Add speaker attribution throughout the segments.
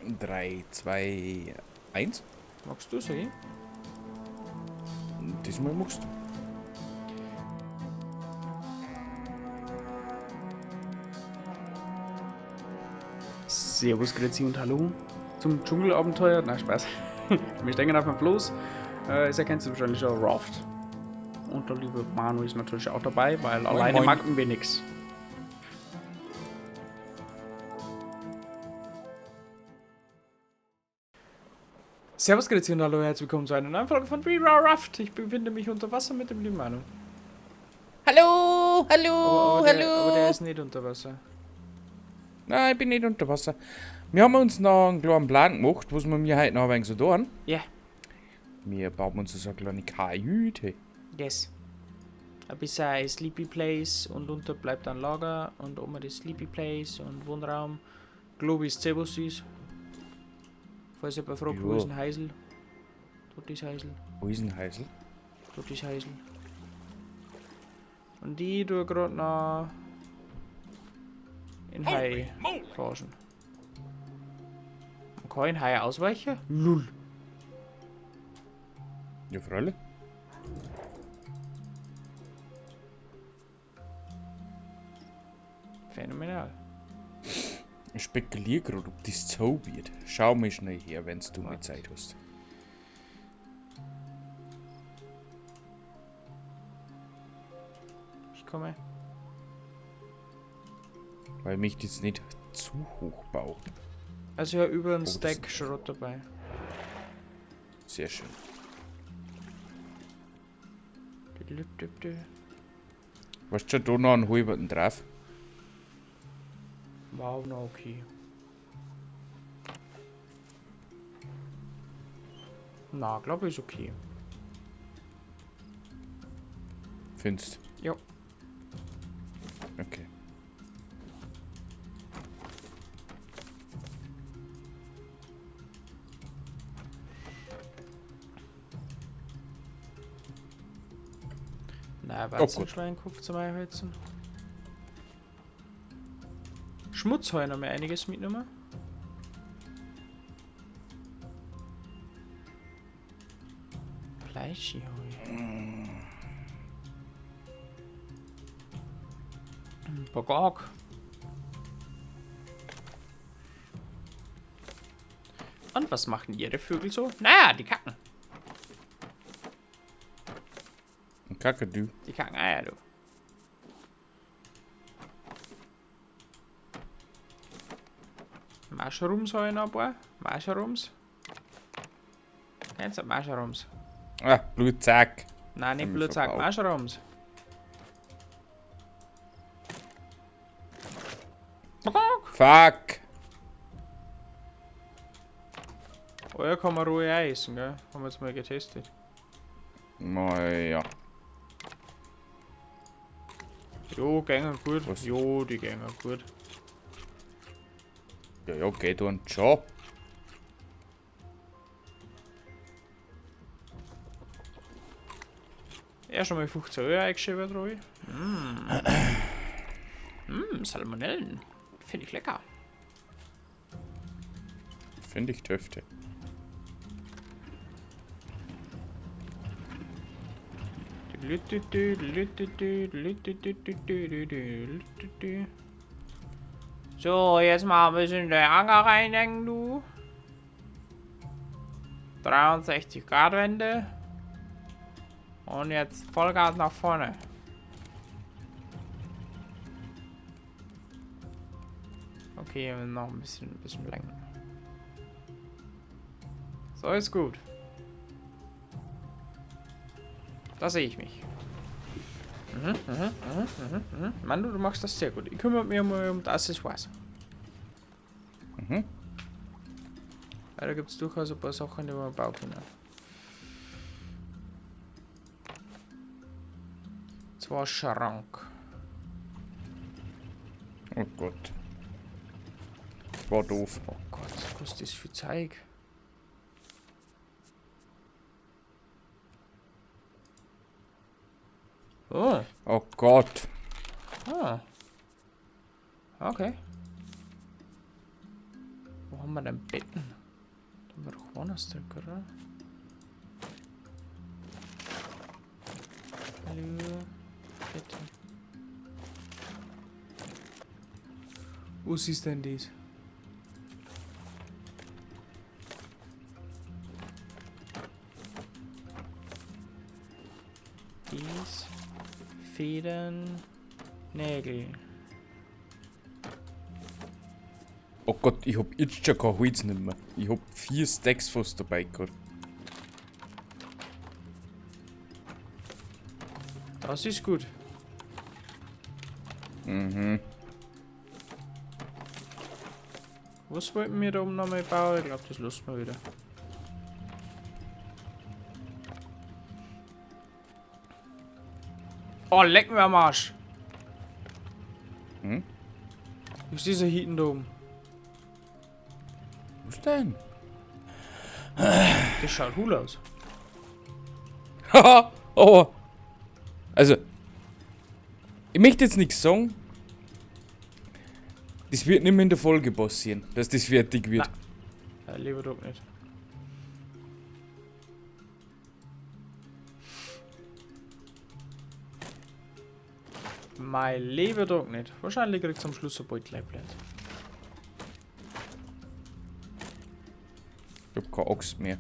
Speaker 1: 3, 2, 1.
Speaker 2: Magst du sehen?
Speaker 1: Diesmal magst du.
Speaker 2: Servus, Grüezi und Hallo zum Dschungelabenteuer. Nein, Spaß. Wir stehen auf dem Floß. Es erkennt wahrscheinlich schon Raft. Und der liebe Manu ist natürlich auch dabei, weil
Speaker 1: Moin,
Speaker 2: alleine
Speaker 1: moin.
Speaker 2: machen wir nichts. Servus, Grüezi und Hallo, herzlich willkommen zu einer neuen Folge von We Are Raft. Ich befinde mich unter Wasser mit dem lieben Manu.
Speaker 1: Hallo, hallo,
Speaker 2: Aber,
Speaker 1: hallo.
Speaker 2: aber der ist nicht unter Wasser.
Speaker 1: Nein, ich bin nicht unter Wasser. Wir haben uns noch einen kleinen Plan gemacht, was wir mir heute noch ein wenig so tun.
Speaker 2: Ja.
Speaker 1: Wir bauen uns so eine kleine Kajüte.
Speaker 2: Yes. Ein bisschen ein Sleepy Place und unter bleibt ein Lager und oben das Sleepy Place und Wohnraum. Globis Zebus ist. Falls jemand fragt, wo
Speaker 1: Ja.
Speaker 2: ist ein Heisel? Dort ist Heisel,
Speaker 1: Wo ist denn Heisel?
Speaker 2: dort ist Heisel. Und die tue gerade noch in Hai forschen. Man kann in Hai ausweichen? Lull.
Speaker 1: Ja, freilich.
Speaker 2: Phänomenal.
Speaker 1: Ich spekuliere gerade, ob das so wird. Schau mal schnell her, wenn du mal Zeit hast.
Speaker 2: Ich komme.
Speaker 1: Weil mich das nicht zu hoch bauen.
Speaker 2: Also ja, über einen
Speaker 1: Oh, das-
Speaker 2: Stack Schrott dabei.
Speaker 1: Sehr schön. Weißt du schon, da noch einen halben drauf?
Speaker 2: Wow, na okay. Na, glaube ich ist okay.
Speaker 1: Findest?
Speaker 2: Ja.
Speaker 1: Okay.
Speaker 2: Na,
Speaker 1: Oh Gott.
Speaker 2: Warzenschweinkopf zum Einheizen. Schmutz habe ich noch mal einiges mitgenommen. Fleischi hab ich. Ein paar Gag. Und was machen ihre Vögel so? Naja, die kacken.
Speaker 1: Ein Kakadu.
Speaker 2: Die kacken Eier, du. Mushrooms habe ich noch ein paar. Mushrooms. Kennst du Mushrooms?
Speaker 1: Ah, Blutsack.
Speaker 2: Nein, nicht
Speaker 1: Hab mich
Speaker 2: Blutsack,
Speaker 1: verbaut.
Speaker 2: Mushrooms.
Speaker 1: Fuck.
Speaker 2: Eier kann man ruhig auch essen, gell? Haben wir jetzt mal getestet.
Speaker 1: Naja.
Speaker 2: Jo, gängen gut.
Speaker 1: Was?
Speaker 2: Jo, die gängen gut.
Speaker 1: Ja, ja, geht und schon.
Speaker 2: Ja, schon mal 15 Euro eingeschrieben, ruhig. Mmh. Salmonellen. Finde ich lecker.
Speaker 1: Finde ich Töfte.
Speaker 2: So, jetzt mal ein bisschen den Anker reinhängen, du. 63 Grad Wende. Und jetzt Vollgas nach vorne. Okay, noch ein bisschen länger. So ist gut. Da sehe ich mich. Manu, du machst das sehr gut. Ich kümmere mich mal um die Accessoires.
Speaker 1: Mhm.
Speaker 2: Weil da gibt es durchaus ein paar Sachen, die wir bauen können. Zwar Schrank.
Speaker 1: Oh Gott. War doof.
Speaker 2: Oh Gott, was ist das für Zeug? Oh.
Speaker 1: Oh Gott.
Speaker 2: Ah. Okay. Wo Wo haben wir denn Betten? Da haben wir doch woanders drin, oder? Hallo? Bette. Was ist denn das? Dies, Federn, Nägel.
Speaker 1: Oh Gott, ich hab jetzt schon kein Holz nicht mehr. Ich hab 4 Stacks fast dabei gehabt.
Speaker 2: Das ist gut.
Speaker 1: Mhm.
Speaker 2: Was wollten wir da oben nochmal bauen? Ich glaub, das lassen wir wieder. Oh, leck mir am Arsch!
Speaker 1: Hm?
Speaker 2: Was ist dieser Heaten da oben?
Speaker 1: Was denn?
Speaker 2: Das schaut cool aus.
Speaker 1: Haha! Oh! Also, ich möchte jetzt nichts sagen. Das wird nicht mehr in der Folge passieren, dass das fertig wird.
Speaker 2: Nein. Ja, lieber doch nicht. Mein lieber doch nicht. Wahrscheinlich kriegt's am Schluss ein Beutel bleibt.
Speaker 1: Ich hab keine Axt mehr.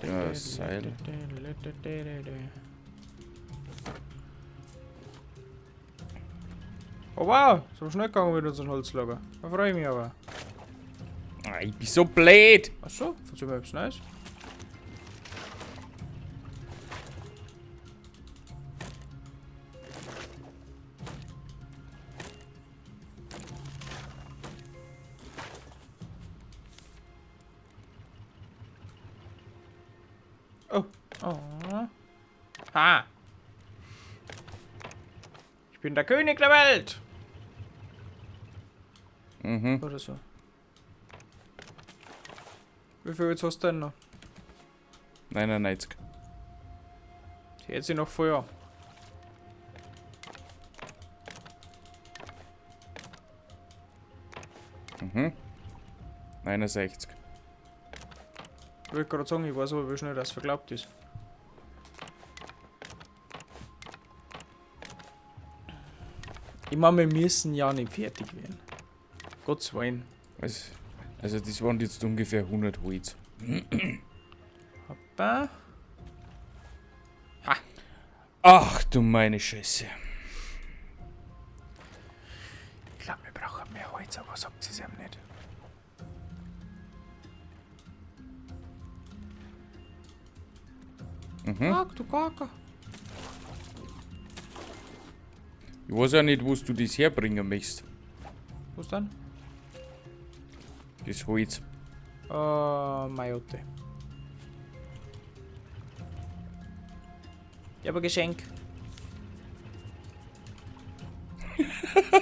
Speaker 1: Ja, Seil.
Speaker 2: Oh wow, so schnell gegangen mit unserem Holzlager. Da freue ich mich aber.
Speaker 1: Ah, ich bin so blöd.
Speaker 2: Ach so, erzähl mir etwas Neues. Oh. Oh. Ha. Ich bin der König der Welt.
Speaker 1: Mhm.
Speaker 2: Oder so. Wie viel jetzt hast du denn noch?
Speaker 1: 99.
Speaker 2: Jetzt sich noch Feuer.
Speaker 1: Mhm. 69.
Speaker 2: Ich wollte gerade sagen, ich weiß aber, wie schnell das verglaubt ist. Ich meine, wir müssen ja nicht fertig werden. Gottes Willen.
Speaker 1: Also das waren jetzt ungefähr 100 Holz.
Speaker 2: Hoppa. Ha.
Speaker 1: Ach du meine Scheiße.
Speaker 2: Ich glaub, wir brauchen mehr Holz, aber sagt sie es ihm nicht.
Speaker 1: Mhm.
Speaker 2: Ach du Kacke.
Speaker 1: Ich weiß ja nicht, wo du das herbringen möchtest.
Speaker 2: Was denn?
Speaker 1: Das Holz.
Speaker 2: Majotte. Ich hab ein Geschenk.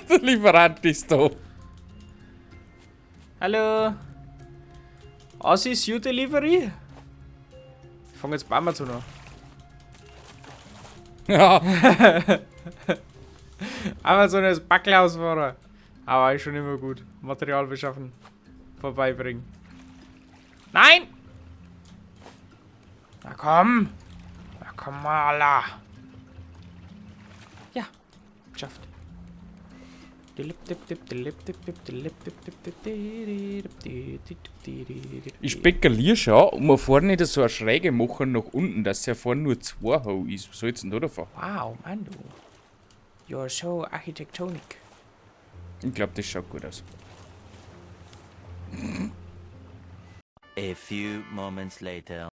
Speaker 1: Der Lieferant ist da.
Speaker 2: Hallo. Was ist your delivery? Ich fang jetzt bei Amazon an.
Speaker 1: Ja.
Speaker 2: Amazon ist Backlausfahrer. Aber ist schon immer gut. Material beschaffen. Vorbeibringen. Nein! Na komm! Na komm mal, Allah. Ja, geschafft.
Speaker 1: Ich spekuliere schon, ob wir vorne nicht so eine Schräge machen nach unten, dass ja vorne nur 2 Hau ist. Was soll's denn da davon?
Speaker 2: Wow, Mann, du. You're so architectonic.
Speaker 1: Ich glaub, das schaut gut aus.
Speaker 3: A few moments later.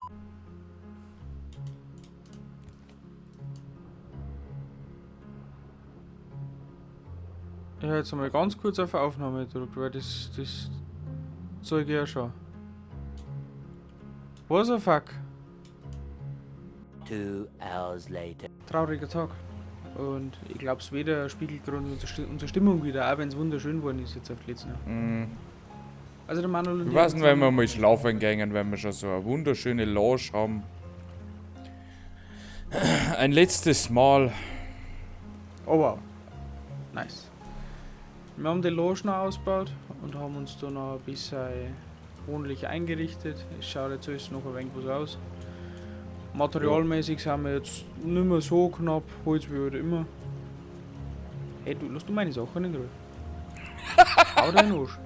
Speaker 2: Ich hab jetzt einmal ganz kurz auf Aufnahme gedrückt, weil das Zeug ja schon. What the fuck?
Speaker 3: 2 hours later.
Speaker 2: Trauriger Tag. Und ich glaub, es wieder spiegelt gerade unsere Stimmung wieder, auch wenn's wunderschön geworden ist jetzt auf die letzten Jahre. Also der Manuel und
Speaker 1: Ich
Speaker 2: ich
Speaker 1: weiß nicht,
Speaker 2: haben
Speaker 1: wenn wir mal schlafen gehen, wenn wir schon so eine wunderschöne Lounge haben. Ein letztes Mal.
Speaker 2: Oh wow. Nice. Wir haben die Loge noch ausgebaut und haben uns da noch ein bisschen wohnlich eingerichtet. Es schaut jetzt alles noch ein wenig was aus. Materialmäßig sind wir jetzt nicht mehr so knapp, Holz wie halt immer. Hey, du, lass du meine Sachen in Ruhe. Hau dir in den Arsch.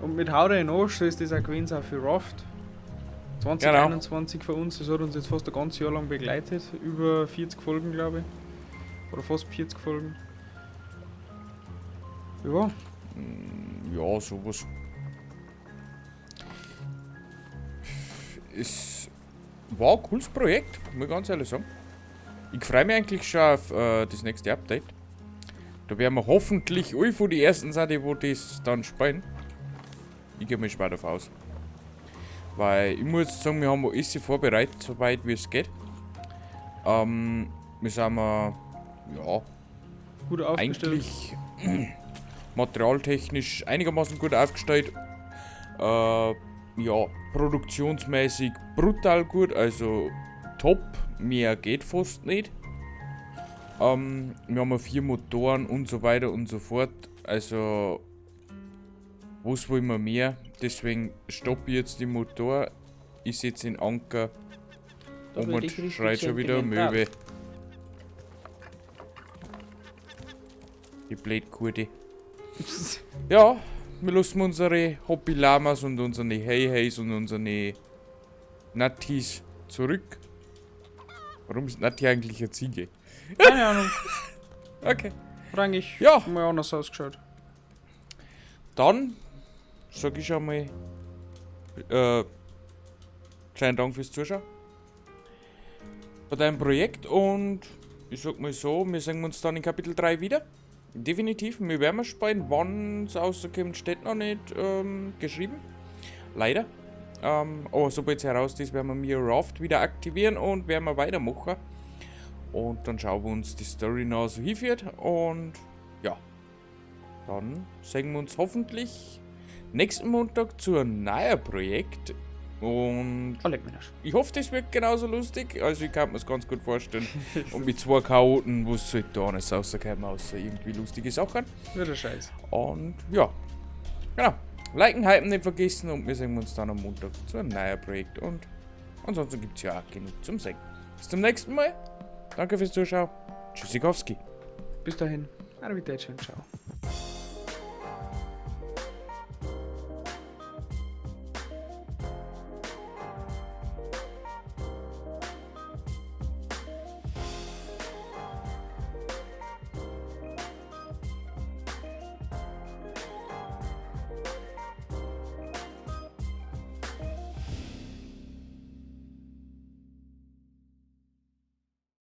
Speaker 2: Und mit Hau dir in den Arsch, so ist das auch gewesen, auch für Raft. 2021 für uns, das hat uns jetzt fast ein ganzes Jahr lang begleitet. Über 40 Folgen, glaube ich. Oder fast 40 Folgen. Ja,
Speaker 1: Ja, sowas. Es war ein cooles Projekt, muss ich ganz ehrlich sagen. Ich freue mich eigentlich schon auf das nächste Update. Da werden wir hoffentlich alle von die ersten sein, die wo das dann spielen. Ich gehe mal schwer davon aus. Weil ich muss sagen, wir haben alles vorbereitet, soweit wie es geht. Wir sind ja
Speaker 2: gut aufgestellt.
Speaker 1: eigentlich materialtechnisch einigermaßen gut aufgestellt. Ja, produktionsmäßig brutal gut, also top. Mehr geht fast nicht. Wir haben ja 4 Motoren und so weiter und so fort. Also, was wollen wir mehr? Deswegen stoppe ich jetzt den Motor. Ich setze den Anker
Speaker 2: Da
Speaker 1: und
Speaker 2: werd ich richtig
Speaker 1: schreit schon wieder
Speaker 2: sentimental.
Speaker 1: Möwe. Die Blödkurde. Ja, wir lassen unsere Hobby-Lamas und unsere Hey-Heys und unsere Nattis zurück. Warum ist Natti eigentlich eine Ziege?
Speaker 2: Keine Ahnung.
Speaker 1: Okay.
Speaker 2: Hat eigentlich
Speaker 1: Ja.
Speaker 2: mal anders ausgeschaut.
Speaker 1: Dann sag ich schon mal schönen Dank fürs Zuschauen bei deinem Projekt und ich sag mal so, wir sehen uns dann in Kapitel 3 wieder. Definitiv, wir werden spielen. Wann es rauskommt, steht noch nicht geschrieben. Leider. Aber sobald es heraus ist, werden wir mir Raft wieder aktivieren und werden wir weitermachen. Und dann schauen wir uns die Story noch so hinführt. Und ja, dann sehen wir uns hoffentlich nächsten Montag zu einem neuen Projekt. Und
Speaker 2: Oh, leck mich Arsch.
Speaker 1: ich hoffe, das wird genauso lustig. Also ich kann mir's ganz gut vorstellen. Und mit 2 Chaoten, wo es halt da alles rauskommen, außer irgendwie lustige Sachen.
Speaker 2: Wird ein Scheiß.
Speaker 1: Und ja, genau. Liken, hypen nicht vergessen und wir sehen uns dann am Montag zu einem neuen Projekt. Und ansonsten gibt's ja auch genug zum Sehen. Bis zum nächsten Mal. Danke fürs Zuschauen. Tschüssikowski.
Speaker 2: Bis dahin. Arrivederci und ciao.